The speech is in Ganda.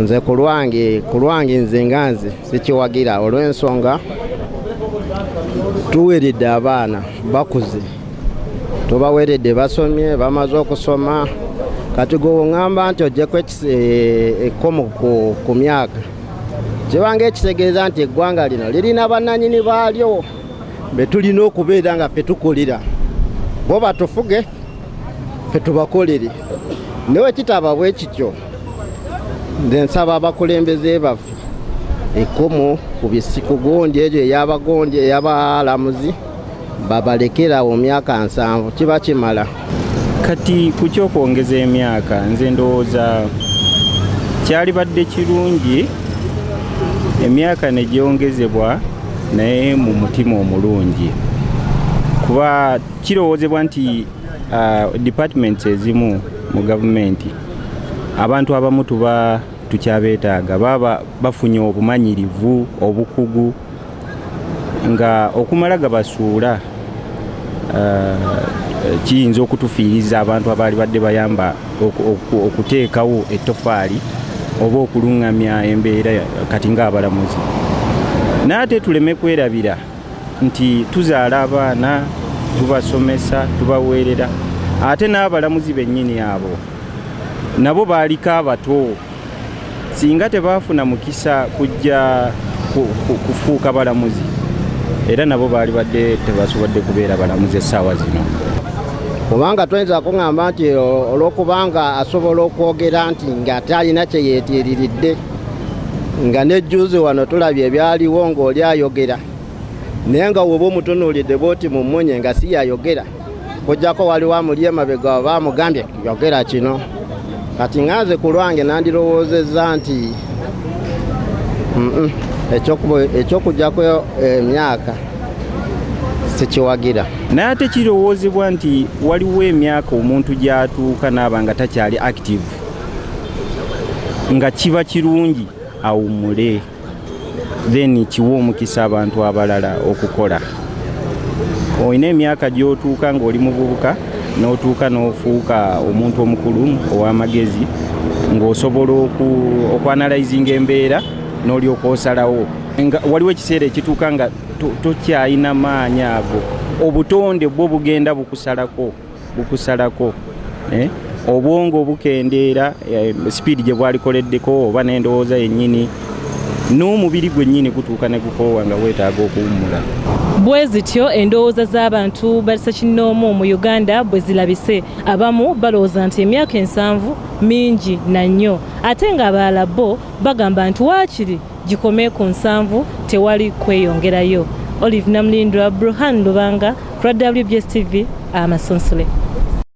Nze ku lwange nze nga nze sikiwagira, olw'ensonga tuweredde abaana bakuze, tubaweredde, basomye, bamaze okusoma. Kati gwe oŋŋamba nti oggyeko ekkomo ku myaka, kibanga ekitegeeza nti eggwanga lino lirina bannanyini baalyo be tulina okubeera nga ffe tukolera, bo batufuge, ffe tubakolere. Naye kitaba bwe kityo, nze nsaba abakulembeze baffe ekkomo ku gundi egyo ey'abagondi, ey'abalamuzi, babalekerawo myaka 70, kiba kimala. Kati ku kyokwongeza emyaka, nze ndowooza kyalibadde kirungi emyaka ne gyongezebwa, naye mu mutima omulungi, kuba kirowoozebwa nti departments ezimu mu gavumenti abantu abamu tuba tukyabeetaaga, baba bafunye obumanyirivu, obukugu, nga okumala gabasuula kiyinza okutufiiriza abantu abaali badde bayamba okuteekawo ettofaali oba okuluŋŋamya embeera kati ng'abalamuzi. Naye ate tuleme kwerabira nti tuzaala abaana, tubasomesa, tubaweerera, ate n'abalamuzi bennyini abo nabo baaliko abato. Singa tebaafuna mukisa kujja kufuuka balamuzi, era nabo baali badde tebasobodde kubeera balamuzi essaawa zino. Kubanga toyinza kuŋŋamba nti olwokubanga asobola okwogera nti nga talina kye yeetiiriridde, nga nejjuuzi wano tulabye ebyaliwo ng'oli ayogera, naye nga woba omutunuulidde bwoti mu mmunye nga si yayogera, kujjako waliwo amuli emabega oba amugambye yogera kino. Kati nganze ku lwange nandirowoozezza nti ekyokujjako emyaka sikiwagira. Naye ate kirowoozebwa nti waliwo emyaka omuntu gy'atuuka n'aba nga takyali active, nga kiba kirungi awummule, then kiwa omukisa abantu abalala okukola. Olina emyaka gy'otuuka ng'oli muvubuka, n'otuuka n'ofuuka omuntu omukulu ow'amagezi, ng'osobola okuanalyzinga embeera n'olyoka osalawo. Nga waliwo ekiseera ekituuka nga tokyalina maanyi ago, obutonde bwo bugenda bukusalako bukusalako, eh? Obwongo bukendeera sipiidi gye bwalikoleddeko oba n'endowooza yennyini, n'omubiri gwennyini gutuuka ne gukoowa nga weetaaga okuwummula. Bwe zityo endowooza z'abantu basekinnoomu mu Uganda bwe zirabise. Abamu balowooza nti emyaka 70 mingi na nnyo, ate ng'abalala bo bagamba nti waakiri gikome ku 70, tewali kweyongerayo. Olive Namulindwa, Bruhan Lubanga, ku lwa WBS TV, Amasonsole.